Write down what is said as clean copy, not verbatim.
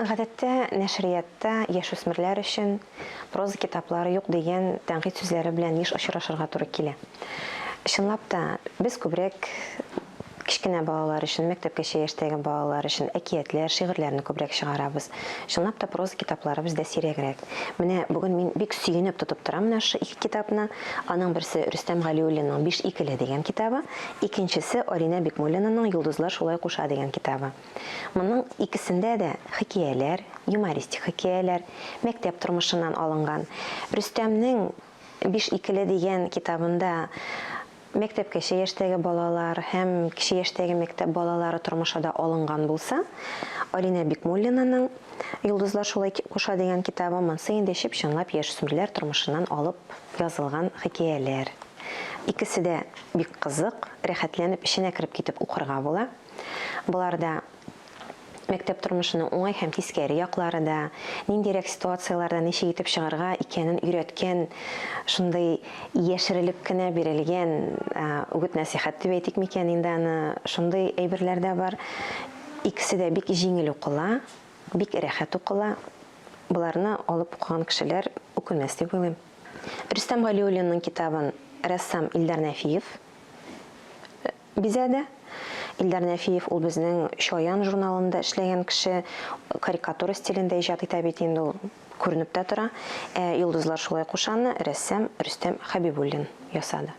Гадәттә, нәшриятта яшүсмерләр өчен проза китаплары юк дигән тәнкыйть сүзләре белән еш очрашырга туры килә. Чынлап та, без күбрәк кечкенә балалар өчен, мәктәпкәчә яшьтәге балалар өчен әкиятләр, шигырьләрне күбрәк чыгарабыз. Чынлап та, проза китаплары бездә сирәгрәк. Менә бүген мин бик сөенеп тотып торам менә шушы ике китапны. Аның берсе Рөстәм Галиуллинның Биш икеле дигән китабы, икенчесе Алинә Бикмуллинаның Йолдызлар шулай куша дигән китабы. Моның икесендә дә хикәяләр, юмористик хикәяләр, мәктәп тормышыннан алынган. Рөстәмнең Биш икеле дигән китабында мәктәпкәчә яшьтәге балалар һәм кече яшьтәге мәктәп балалары тормышы да алынган булса, Алинә Бикмуллинаның Йолдызлар шулай куша дигән китабы монсы инде чып-чынлап яшүсмерләр тормышыннан алып язылган хикәяләр. Икесе дә бик кызык, рәхәтләнеп эченә кереп китеп укырга була. Боларда мәктәп тормышының уңай һәм тискәре яклары да, ниндирәк ситуацияләрдә ничек итеп чыгарга икәнен өйрәткән шундый яшерелеп кенә бирелгән үгет-нәсыйхәт дип әйтик микән инде аны, шундый әйберләр дә бар. Икесе дә бик җиңел укыла, бик рәхәт укыла. Боларны алып укыган кешеләр үкенмәс дип уйлыйм. Рөстәм Галиуллинның китабын рәссам Илдар Нәфиев Бизәде. Илдар Нәфиев ул безнең Чаян журналында эшләгән кеше, карикатура стилендә иҗат итә бит инде ул, күренеп тә тора. Ә Йолдызлар шулай кушаны рәссам Рөстәм Хәбибуллин ясады.